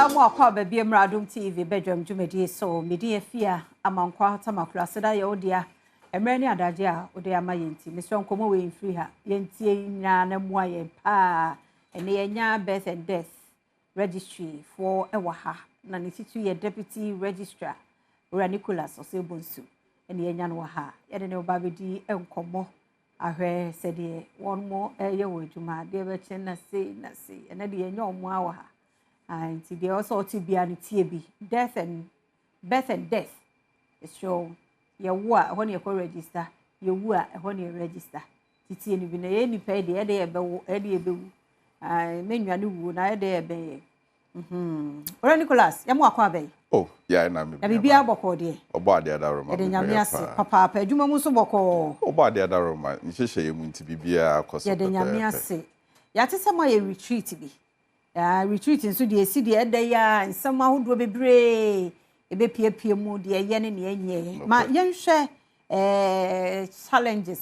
Yɛsan mu akɔ aba bi mmra Adom TV badwam dwumadie so. Medin Afia Amankwa Tamaklo aseda yɛ wo dea. Mmerɛ ne adagye a wode ama yɛn nti. Mesrɛ nkɔmmɔ wei mfiri ha. Yɛntie nyinaa na mmoa yɛn paa. Ɛnɛ yɛnya birth and death registry foɔ wɔ ha. Na ne titiri yɛ deputy registrar Owura Nicholas Osei-Bonsu. Ɛne yɛnya no wɔ ha. Yɛde ne ba bɛdi nkɔmmɔ ahwɛ sɛdeɛ wɔn mo ɛyɛ wɔ adwuma adeɛ bɛkyɛ na sei na sei. Ɛnɛ deɛ yɛnya wɔn a wɔ ha. Ah, nti deɛ ɔsɛ ɔte bia no tie bi. Death and birth and death. Ɛsrɛ yɛwo a ɛhɔ ne yɛkɔ register, yɛwu a ɛhɔ ne yɛ register. Titie no bi na yɛyɛ nipa yi deɛ ɛde yɛbɛwo ɛde yɛbɛwu. Ah, mɛnwa wuo na ɛde yɛbɛn yɛ. Owura Nicholas, yɛmo akɔ abɛn. Oh, yɛ na me. Na biribiara bɔkɔɔ deɛ. Ɔbɔ adeɛ adaroma. Yɛde Nyame ase papaapa, adwuma mu nso bɔkɔɔ. Ɔbɔ adeɛ adaroma, nhyehyɛ yɛ mu nti biribiara kɔ so Yɛde Nyame pɛpɛɛpɛ. ase. Yɛate sɛ moayɛ retreat bi. Ah, retreat nso deɛ esi deɛ ɛda yi a nsɛm ahodoɔ bebree ebepiepie mu deɛ ɛyɛ ne deɛ ɛnyɛ. Ma yɛnhwɛ challenges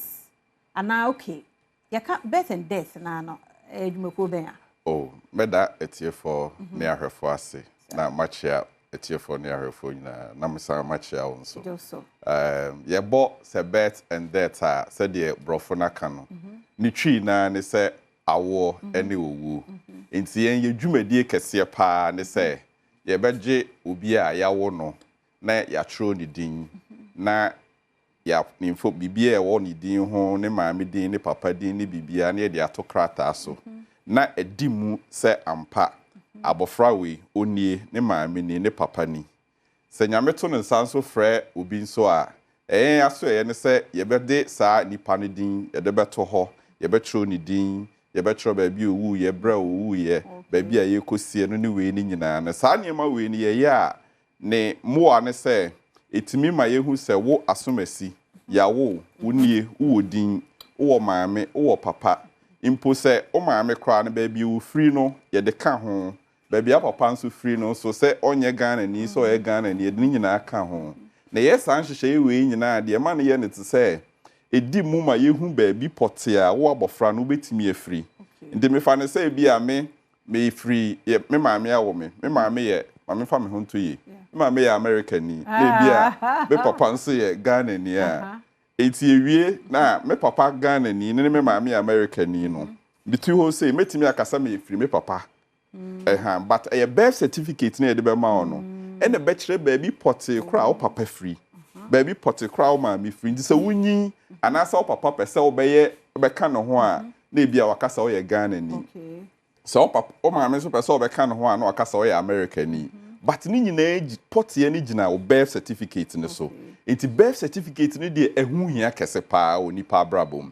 anaa okay. Yɛka birth and death na no adwumakuo bɛn a? Oh, mɛda atiefoɔ ne ahwɛfoɔ ase na makyea atiefoɔ ne ahwɛfoɔ nyinaa na mesan makyea wo nso. Gye so. Yɛbɔ sɛ birth and death a, sɛdeɛ borɔfo no aka no, ne Twi naa ne sɛ awoɔ ne owuo. Nti yɛn yɛ dwumadie kɛseɛ paa ne sɛ yɛbɛgye obi a yɛawo no na yɛatwerɛ ne din na yɛ ne mfo biribiara a ɛwɔ ne din ho, ne maame din, ne papa din ne biribiara, na yɛde ato krataa so na ɛdi mu sɛ ampa abɔfra wei onie, ne maame ni, ne papa ni. Sɛ Nyame to ne nsa nso frɛ obi nso a, ɛyɛn aso ɛyɛ ne sɛ yɛbɛde saa nipa no din yɛde bɛto hɔ, yɛbɛtwerɛ ne din, yɛbɛtwerɛ baabi a owuiɛ, berɛ a owuiɛ, baabi a yɛrekɔsie no ne wei ne nyinaa no. Saa nneɛma wei no yɛyɛ a, ne mmoa ne sɛ ɛtumi ma yɛhu sɛ wo asomasi, yɛawo wo nie, wowɔ din, wowɔ maame, wowɔ papa. Mpo sɛ wo maame koraa no, baabi a wɔfiri no yɛde ka ho, baabi a papa nso firi no nso, sɛ ɔnyɛ Ghanani, sɛ ɔyɛ Ghanani, yɛde ne nyinaa ka ho. Na ɛyɛ saa nhyehyɛeɛ wei nyinaa deɛ ɛma no yɛ no te sɛ ɛdi mu ma yɛhu baabi pɔtee a wo abɔfra no wobɛtumi afiri. Nti mefa no sɛ bi a me mefiri me maame awo me, me maame yɛ, maame fa me ho nto yie, me maame yɛ Americani na ebi a me papa nso yɛ Ghanani a, enti ewie na me papa Ghanani ne me maame yɛ Americani no, mete hɔ sei mɛtumi aka sɛ mefiri me papa ɛha, but ɛyɛ birth certificate na yɛde bɛma wo no ɛna ɛbɛkyerɛ baabi pɔtee koraa wo papa firi, baabi pɔtee koraa wo maame firi. Nti sɛ wonyin anaasɛ wo papa pɛ sɛ wobɛyɛ bɛka ne ho a, na ebi a waka sɛ woyɛ Ghanani. Sɛ wo papa wo maame nso pɛ sɛ ɔbɛka ne ho a, na waka sɛ ɔyɛ Americani. But ne nyinaa pɔteɛ no gyina wo birth certificate no so. Nti birth certificate no deɛ ɛho hia kɛse paa wɔ nipa abrabɔ mu.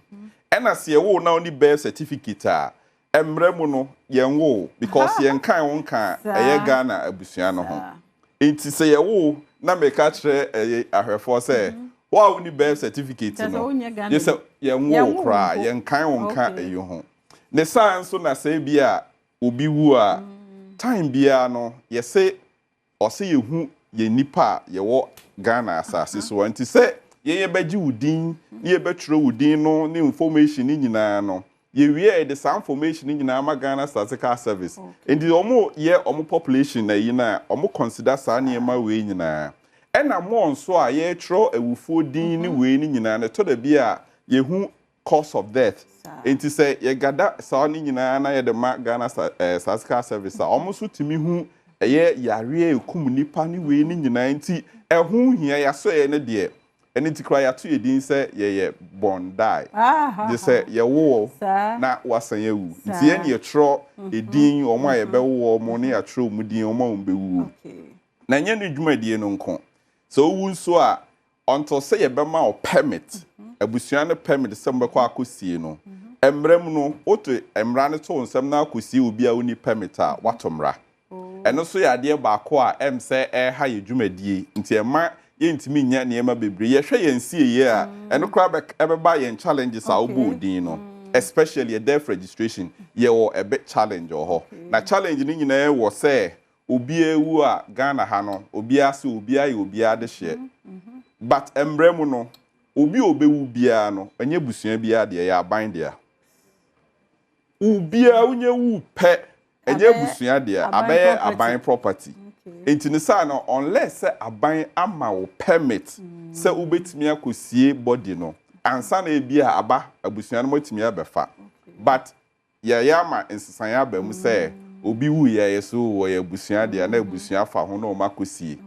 Ɛna sɛ yɛwo na wonni birth certificate a, mmerɛ mu no yɛnwo wo because yɛnkan wo nka ɛyɛ Ghana abusua no ho. Nti sɛ yɛwo na meka kyerɛ ɛyɛ ahwɛfoɔ sɛ wo a wonni birth certificate no, yɛ sɛ yɛnwo wo koraa, yɛnkan wo nka ɛyi ho. Ne saa nso na sɛ bi a obi wu a, time biara no yɛsɛ ɔsɛ yɛhu yɛn nipa a yɛwɔ Ghana asase so. Nti sɛ yɛn yɛbɛgye wo din ne yɛbɛtwerɛ wo din no ne information ne nyinaa no, yɛwie a yɛde saa information no nyinaa ma Ghana Statistical Service. Nti wɔn yɛ wɔn population na yi na wɔn consider saa nneɛma wei nyinaa. Ɛna mo nso a yɛretwerɛ awufoɔ din ne wei ne nyinaa no, ɛtɔ da bi a yɛhu cause of death. Nti sɛ yɛgada saa ne nyinaa na yɛde ma Ghana Statistical Service a, wɔn nso tumi hu ɛyɛ yareɛ ekum nipa ne wei ne nyinaa. Nti ɛho hia yɛasɔ yɛ ne deɛ ɛne nti koraa yɛato yɛ din sɛ yɛyɛ born die gye sɛ yɛwo wɔ na wasan awu. Nti yɛn yɛtwerɛ edin wɔn a yɛbɛwo wɔn ne yɛatwerɛ wɔn din wɔn a wɔn bɛwuo. Na ɛnyɛ ne dwumadie no nko, sɛ owu nso a, until sɛ yɛbɛma wo permit, abusua no permit sɛ mobɛkɔ akɔsie no, mmerɛ mu no woto mmara no to wo nsɛm na akɔsie obi a wonni permit a, wato mmara. Ɛno nso yɛ adeɛ baako a ɛm sɛ ɛha yɛ dwumadie, nti ɛma yɛntumi nya nneɛma bebree. Yɛhwɛ yɛn sieyɛ a, ɛno koraa ɛbɛba yɛn challenges a wobɔ odin no, especially yɛ death registration, yɛwɔ ɛbɛ challenge wɔ hɔ. Na challenge no nyinaa wɔ sɛ obiara wu a, Ghana ha no obiara sɛ obiara yɛ obiara de hyeɛ, but mmerɛ mu no obi a obɛwu biara no, ɛnyɛ busua biara deɛ, ɛyɛ aban dea. Obiara wonyɛ wu pɛ. Ɛnyɛ abusua dea, abɛyɛ aban property. Nti ne saa no, unless sɛ aban ama wo permit sɛ wobɛtumi akɔsie body no ansa na ebi a aba abusua no matumi abɛfa. But yɛyɛ ama nsesaeɛ aba mu sɛ obi wu yɛ so wɔyɛ abusua deɛ na abusua fa ho na wɔn akɔsie.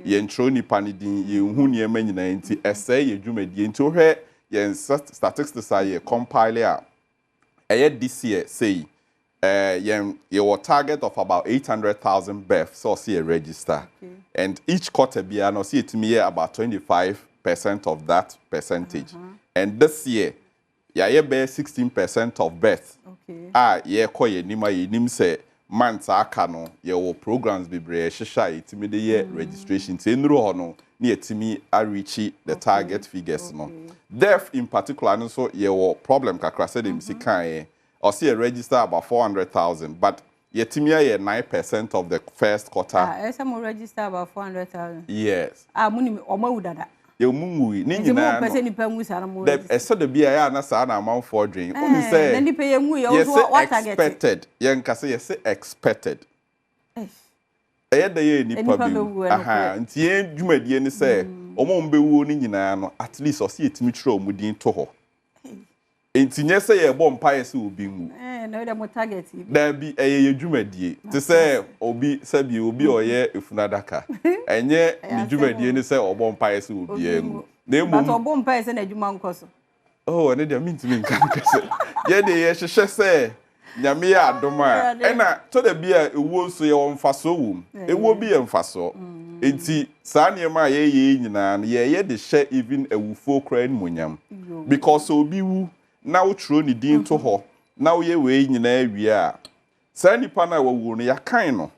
Yɛntwerɛ nipa no din, yɛnhu nneɛma nyinaa, nti ɛsɛe yɛ dwumadie. Nti wohwɛ yɛn statistics a yɛ compile a ɛyɛ this year sei, yɛn yɛwɔ target of about 800,000 births sɛ ɔsi yɛ register, and each quarter biara no ɔsi yɛtumi yɛ about 25% of that percentage, and this year yɛayɛ bɛyɛ 16% of birth a yɛrekɔ yɛn anim a yɛnim sɛ months aka no, yɛwɔ programs bebree ɛhyehyɛ a yɛtumi de yɛ registration, nti nnuro hɔ no ne yɛtumi areach the target figures no. Death in particular no nso, yɛwɔ problem kakra. Sɛdeɛ msi kan yɛ, ɔsi yɛ register about 400,000, but yɛtumi ayɛ 9% of the first quarter. Ah, ɛsɛ mo register about 400,000? Yes. Ah, mo ni ɔmo awu dada? Yɛn mu nwui ne nyinaa no. Nti mo pɛ sɛ nipa nwu saa na mo register? Ɛsɛ de bi a yɛ ana saa na amanfoɔ dwen o sɛ na nipa yɛ nwu yɛ o wa target. Expected, yɛn kasa yɛsɛ expected, ɛyɛ dɛ yɛ nipa bi wu aha. Nti yɛn dwumadie ni sɛ wɔn a wɔn bɛwuo no nyinaa no, at least ɔsi yɛtumi twerɛ wɔn din to hɔ. Nti nyɛ sɛ yɛbɔ mpaeɛ sɛ obi nwu. Daabi, ɛyɛ yɛ dwumadie te sɛ obi, sɛbi, obi a ɔyɛ efunu adaka, ɛnyɛ ne dwumadie ne sɛ ɔbɔ mpaeɛ sɛ obi anwu, na emom ɔbɔ mpaeɛ sɛ n'adwuma nkɔ so. Oh, ɛne deɛ mintumi nka nkɛsɛ yɛ de yɛhyehyɛ sɛ Nyame yɛ adom a, ɛna tɔ da bi a ewuo nso yɛwɔ mfasoɔ wɔ mu. Ewuo bi yɛ mfasoɔ, nti saa nneɛma a yɛyɛ yi nyinaa no, yɛyɛ de hyɛ even awufoɔ koraa animuonyam, because obi wu na wotwerɛ ne din to hɔ na woyɛ wei nyinaa wie a, saa nipa no a wawuo no, yɛakan no.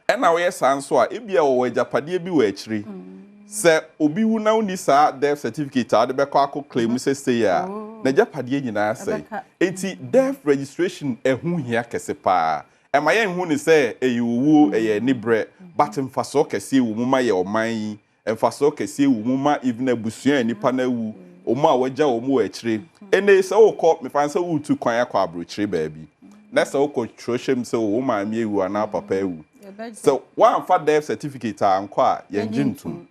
Ɛna woyɛ saa nso a, ebia wɔwɔ agyapadeɛ bi wɔ akyire. Sɛ obi wu na wonni saa death certificate a wode bɛkɔ akɔ claim sɛ sei a, n'agyapadeɛ nyinaa sɛe. Enti death registration ɛho hia kɛse paa. Ɛma yɛnhu ne sɛ ɛyɛ owuo, ɛyɛ aniberɛ, but mfasoɔ kɛseɛ wɔ mu ma yɛ ɔman yi, mfasoɔ kɛseɛ wɔ mu ma even abusua a nipa no awu, wɔn a wɔagya wɔn wɔ akyire. Ɛnɛ sɛ wokɔ, mefa sɛ woretu kwan akɔ aburokyire baabi na sɛ wokɔ twerɛ mu sɛ wo maame awu anaa papa awu, sɛ woamfa death certificate ankɔ a, yɛngye ntom.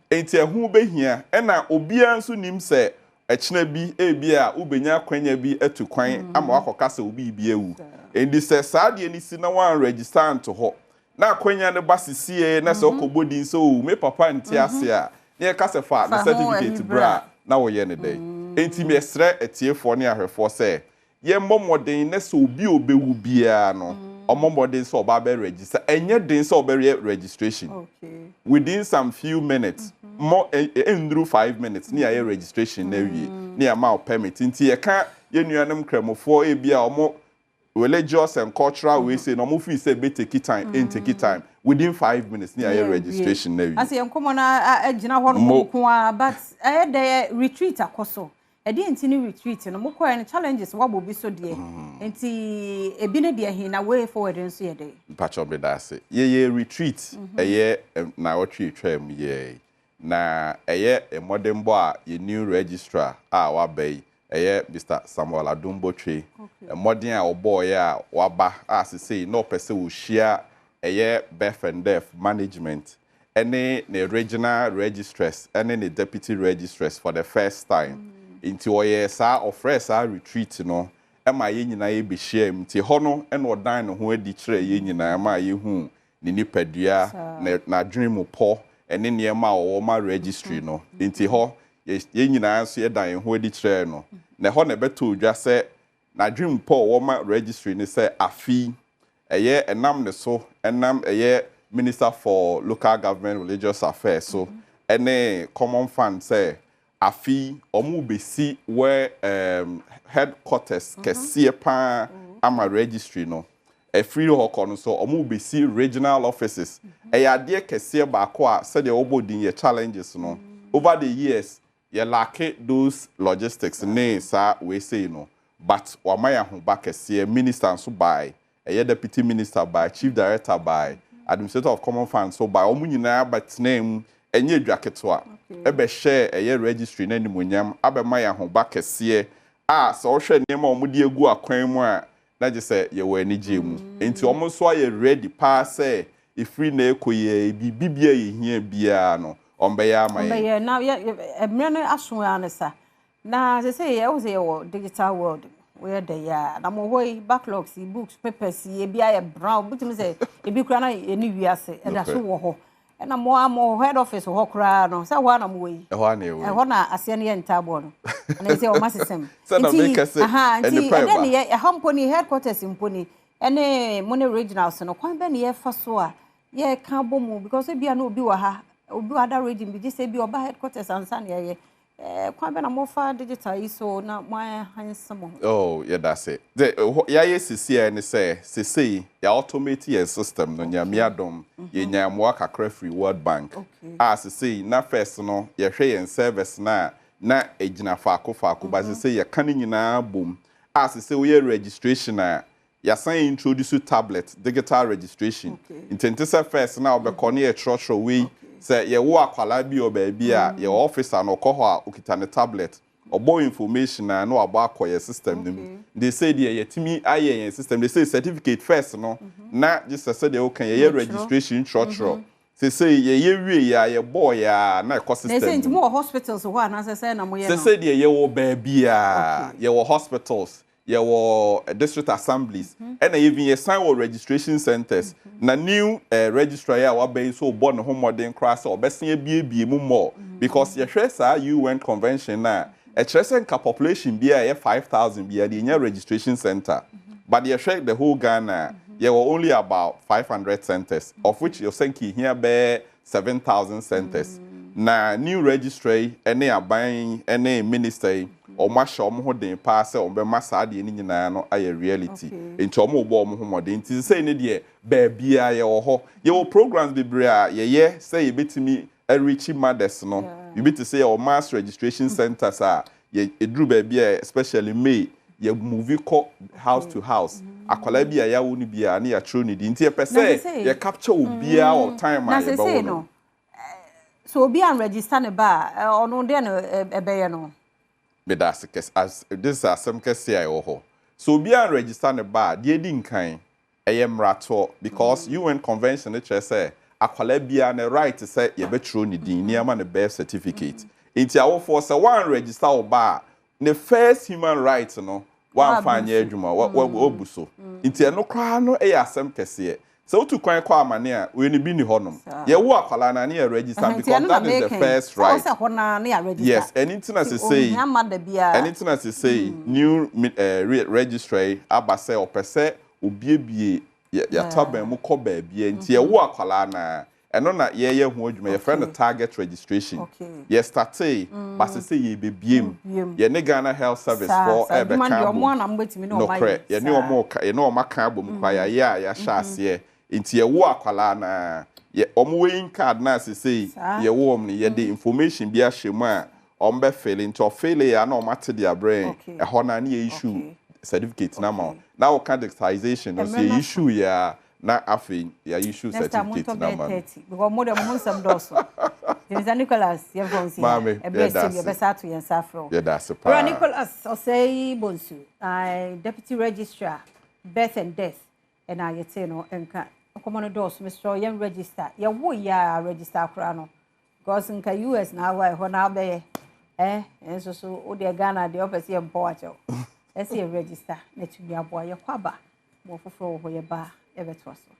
Enti ɛho bɛhia. Ɛna obiara nso nim sɛ ɛkyena bi ebi a wobɛnya akwanya bi atu kwan ama wakɔka sɛ obi bi awu. Enti sɛ saa deɛ no si na wɔn register nto hɔ na akwanya no ba sisie na sɛ ɔkɔbɔ din sɛ, "O, me papa nte ase" a, na yɛka sɛ fa ne certificate bra a, na wɔyɛ ne dɛn? Enti mesrɛ atiefoɔ ne ahwɛfoɔ sɛ yɛmmɔ mmɔden na sɛ obi a obɛwu biara no, ɔmmɔ mmɔden sɛ ɔba abɛ register. Ɛnyɛ den sɛ ɔbɛyɛ registration. Within some few minutes mo ɛnduru 5 minutes ne yɛayɛ registration na awie ne yɛama wo permit. Nti yɛka yɛn nuanom Nkramofoɔ ebi a ɔmo religious and cultural way say na ɔmo feel sɛ ebe take time, mm take time, within 5 minutes ne yɛayɛ registration na awie. Ase yɛn nkɔmɔ na agyina hɔ no nko a, but ɛyɛ dɛ retreat akɔ so. Ɛdeɛ nti ne retreat no mokɔɛ no, challenges wabɔ bi so deɛ, nti ebi ne deɛ hin na way forward nso yɛ dɛ? Mpakyɛw, meda ase. Yɛyɛ retreat, ɛyɛ naawɔtwe etwa mu yɛ, na ɛyɛ mmɔdenbɔ a yɛ new registrar a waba yi, ɛyɛ Mr Samuel Adom Botwe, mmɔden a ɔbɔɔyɛ a waba a sesei na ɔpɛ sɛ ɔhyia ɛyɛ birth and death management ɛne ne regional registrars ɛne ne deputy registrars for the first time. Nti ɔyɛ saa, ɔfrɛ saa retreat no ɛma yɛn nyinaa yɛbɛhyia mu. Nti hɔ no ɛna ɔdan ne ho adi kyerɛ yɛn nyinaa ma yɛhu ne nipadua, n'adwene mu pɔ ɛne nneɛma a ɔwɔ ma registry no. Nti hɔ yɛn nyinaa nso yɛda yɛn ho adi kyerɛ no, na ɛhɔ na ɛbɛtɔ odwa sɛ n'adwene mu pɔ a ɔwɔ ma registry ne sɛ afi ɛyɛ ɛnam ne so, ɛnam ɛyɛ Minister for Local Government, Religious Affairs so ɛne Common Fund sɛ afi wɔn bɛsi wɛ headquarters kɛseɛ paa ama registry no. Ɛfiri hɔ kɔ no so, wɔn bɛsi regional offices. Ɛyɛ adeɛ kɛseɛ baako a sɛdeɛ wɔbɔ din yɛ challenges no, over the years yɛ lack those logistics ne saa wei no, but wama yɛn ahoba kɛseɛ. Minister nso bae, ɛyɛ deputy minister bae, chief director bae, administrator of Common Fund so bae. Wɔn nyinaa bɛtena mu, ɛnyɛ edwa ketewa, ɛbɛhyɛ ɛyɛ registry n'animonyam abɛma yɛn ahoba kɛseɛ a sɛ ɔhwɛ nneɛma a wɔde agu akwan mu a. na gye sɛ yɛwɔ anigyeɛ mu. Nti wɔn nso ayɛ ready paa sɛ ɛfiri nnɛ rekɔ yi ara, biribi biara a yɛhia biara no, wɔbɛyɛ ama yɛn. Wɔbɛyɛ, na yɛ, mmerɛ no aso ara ne sa. Na sesei yɛhu sɛ yɛwɔ digital world mu, woyɛ dɛ yi a, na mo hɔ yi, backlogs yi, books, papers yi, ebi ayɛ brown, wobɛtumi sɛ ebi koraa na yɛne wiase, ɛda so wɔ hɔ. Ɛna mo a mo head office hɔ koraa no, sɛ hɔ ara na mowɔ yi. Ɛhɔ ara na yɛwɔ yi. Ɛhɔ na aseɛ no yɛ ntaaboɔ no. Ɛna sɛ wɔn asesɛm. Sɛ na meka sɛ nti ɛdɛ ne yɛ ɛha mpo ni headquarters mpo ni ɛne mo ne regionals no kwan bɛ ne yɛfa so a yɛka bɔ mu because ebi a na obi wɔ ha obi wɔ other region bi gye sɛ ebi ɔba headquarters ansa na yɛyɛ Kwan bɛn na mofa digital yi so na mo enhance mo ho? Oh, yɛda ase. Dɛ hɔ yɛayɛ sesei ne sɛ, sesei yɛ automate yɛn system no, Nyame adom, yɛnyaa mmoa kakra firi World Bank, a sesei na first no yɛhwɛ yɛn servers no a na ɛgyina faako faako, but sesei yɛka ne nyinaa bom, a sesei woyɛ registration a, Yɛasan introduce tablet, digital registration. Nti ɛnte sɛ first no a wobɛkɔ na yɛkyerɛkyerɛw wei. Sɛ yɛwo akwadaa bi wɔ baabi a, yɛwɔ officer no ɔkɔ hɔ a ɔkita ne tablet. Ɔbɔ information a na wabɔ akɔ yɛn system no mu. Nti seesei deɛ yɛatumi ayɛ yɛn system. Seesei certificate first no na gye sɛ sɛdeɛ woka yi yɛyɛ registration kyerɛkyerɛw. Seesei yɛyɛ wieeɛ a yɛbɔeɛ a na ɛkɔ Na system seesei nti no mu. mowɔ hospitals hɔ anaasɛ sɛn na moyɛ no? Seesei deɛ yɛwɔ baabiara. Yɛwɔ hospitals, yɛwɔ district assemblies ɛna even yɛsan wɔ registration centers na new eh, registrar yi a waba yi nso rebɔ ne ho mmɔden koraa sɛ ɔbɛsan abiebie mu more because yɛhwɛ saa UN convention no a ɛkyerɛ sɛ nka population biara ɛyɛ 5000 biara deɛ yɛnya registration center but yɛhwɛ the whole Ghana a yɛwɔ only about 500 centers of which yɛsɛ nka yɛhia bɛyɛ 7000 centers na new registrar yi ne aban yi ne minister yi wɔn ahyɛ wɔn ho den paa sɛ wɔn bɛma saa adeɛ no nyinaa no ayɛ reality nti wɔn rebɔ wɔn ho mmɔden nti sesei no deɛ baabiara yɛwɔ hɔ yɛwɔ programs bebree a yɛyɛ sɛ yɛbɛtumi areachi mothers no biribi te sɛ yɛwɔ mass registration centers a yɛ ɛduru baabi a especially May yɛ move kɔ house to house akwadaa bi a yɛawo no biara ne yɛatwerɛ ne din nti yɛpɛ sɛ yɛ capture obiara wɔ time a yɛbɛwo no. So obi an register ne ba a ɔno deɛ na ɛbɛyɛ no? Meda ase kɛse as this is asɛm kɛse a ɛwɔ hɔ. So obi an register ne ba a deɛ edi nkan Ɛyɛ mmaratoɔ because UN convention no kyerɛ sɛ akwadaa biara ne right sɛ yɛbɛtwerɛ ne din ne yɛama no birth certificate. Nti awofoɔ sɛ woan register wo ba a, ne first human right no woamfa anyɛ adwuma, woabu so. Nti ɛno koraa no yɛ asɛm kɛseɛ. Sɛ wotu kwan kɔ amane a, wei no bi nni hɔnom. Yɛwo akwadaa no a ne yɛ register no because that is the first right. Yes, ɛno nti na sesei, ɛno nti na sesei new registrar yi aba sɛ ɔpɛ sɛ obiebie yɛataban mu kɔ baabiara nti yɛwo akwadaa no a, ɛno na yɛreyɛ ho adwuma, yɛfrɛ no target registration. Yɛ startee but sesei yɛrebɛbie mu. Yɛne Ghana Health Service foɔ ɛrebɛka abom. Nokorɛ, yɛne wɔn reka, yɛne wɔn aka abom koraa, yɛayɛ a yɛahyɛ aseɛ. Nti yɛwo akwadaa no a, yɛ, wɔn weighing card no a sesei yɛwo wɔn no, yɛde information bi ahyɛ mu a wɔn bɛ fele, nti ɔfele a na wɔn ate de abrɛ yɛn, ɛhɔ no a na yɛ issue certificate no ama wɔn. Na woka digitization no nso, yɛ issue yɛ a na afei yɛ issue Next time certificate montɔ no bɛyɛ ama no. 30 because mo deɛ mo ho nsɛm dɔɔso. Nti Mr. Nicholas yɛmfa wo nsi ha. Maame, Ɛberɛ yɛda sɛm ase. yɛbɛsa ato yɛn nsa afrɛ wo. Yɛda ase Owura paa. Nicholas Osei Bonsu, Deputy Registrar, Birth and Death, ɛna yɛtee no nka. Nkɔmmɔ no dɔɔso, mesrɛ wo yɛn register. Yɛwo yɛ a register akora no. Because nka US na awɔ ɛhɔ na abɛyɛ. Eh, nso so wo deɛ Ghana deɛ wopɛ sɛ yɛmpɔ wakyɛw. Ɛsɛ yɛ register na tumi aboa yɛkɔ aba. Mo foforɔ wɔ hɔ yɛba a yɛbɛtoa so.